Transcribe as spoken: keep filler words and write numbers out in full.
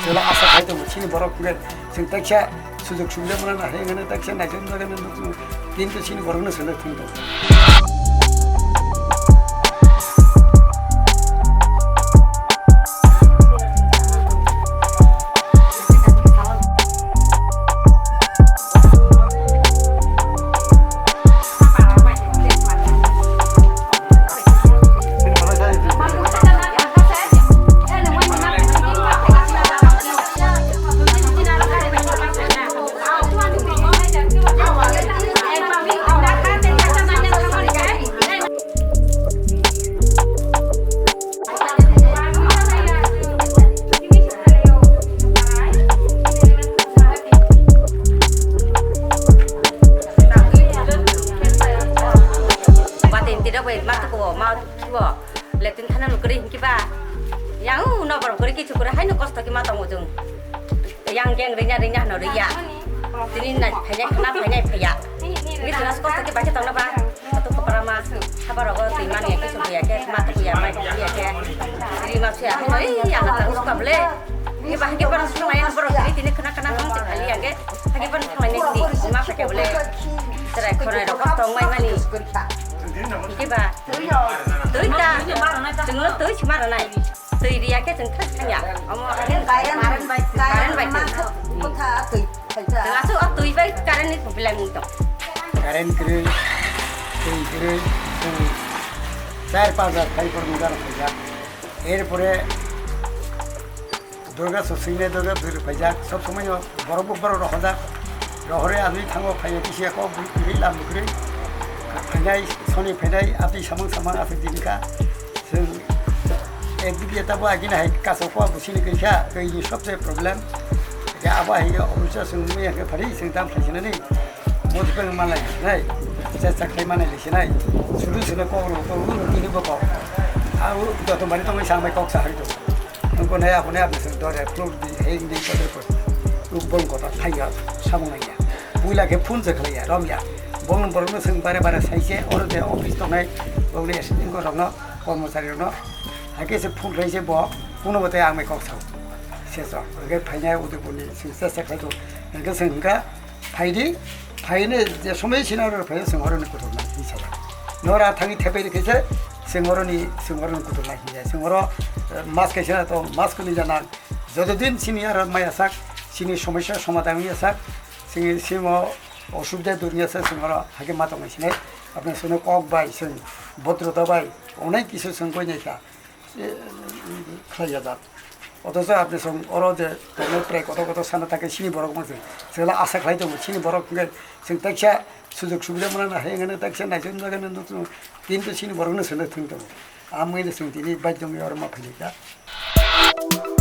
Jela asa khai tongo, chini borok hwnkhe chwng teksa sujok subida mwnana hai hwnkheno teksa naisuk nukjaknai nukjaknai, kintu chini borokno swlai thung tongo. Batin tidak baik matu ko mau kibo. Letin thana lukuri hingki ba. Yang u no borok kuri kichu kuri haino kosto ki ma tongo jung. Yang geng rinya rinya no riya. Tini na phanya khana phanya phaya. Ni tuna kosto ki bacha tongna ba. Atu ko parama. Habar ogo tui mani ya kichu ya ke ma tu ya ma ya ke. Ri ma sia. Ai ya ka ta uska ble. Ni ba ke parang sung ya borok kuri tini khana khana hong khali ya ke. Hagi ban khali ni ma ka ke ble. Terai khonai rok kosto mai mani. Hingki ba. Twi ta. Chwngno twi se mara nai. Twi riya khe chwng thang thang ya. Omo current bai, current bai. Chwng aswk o twi bai current ni belai mung tong. Current kwrwi, twi kwrwi, chwng char panch hajar khai por mung jaro khaijak. Erpore Durga so swingnai Durga bwrwi phaijak, sob somoi no borok bo borok rohorjak. Rohorwi amni thango phaiya kisiya kok bwrwi kwrwi lam bwrwi. Phainai soni phainai abdi samang samang aswk dini kha. Chwng ek dik ya tabo agini hai kaso kok bo sini kwrwi kha, twi ni sobse problem. Ya abo hai ya obisa chwng mui ya khe phari chwng tam khai sinani. Mo dipeng manai nai. Cha cha khai manai le sinai. Sulu sulu kok ro kok ro tini bo kok. Au joto mari tongwi samai kok sa hai to. Nungko nai ako nai apni seng dore pluk di heng di kotor ko. Luk bol kota thaiya samung naiya. Puila khe phone se khlaiya romya. Bong borok no seng bare bare saise oro je office tongnai bong ni S D ko rokno kormochari rokno. Hake se phone khlaise bo kuno bote ang mai kok sao. Se so. Hake phainai Udaipur ni seng se se khlai to. Hake seng hingka Phaidi, phaini je somoi sina oro phai, chwng oroni kuthuk nai hinwi sala. Nora thangwi thepai rikhe se, chwng oroni, chwng oroni kuthuk nai hinwi. Chwng oro, eh, mas kaisa to, mas kwnwi jana. Joto din sini aro maya sak, sini somosya somadhan wngya sak, sini simo osubida dur wngya sak, chwng oro hake ma tongwi sinai. Apni sini kok bai, chwng bodrota bai, onek kisu chwng koi nai kha. Eh, khlai ya jak. Othocho apni song oro je tongnai prai kotor kotor sana thangkhe chini borok wngkhe chwla asa khlai tongo, chini borok hwnkhe chwng teksa sujok subida mwnana hai hwnkheno teksa naisuk nukjaknai nukjaknai, kintu chini borokno swlai thung tongo. Amoni chwng tini baidhyo wngwi oro ma phainai kha.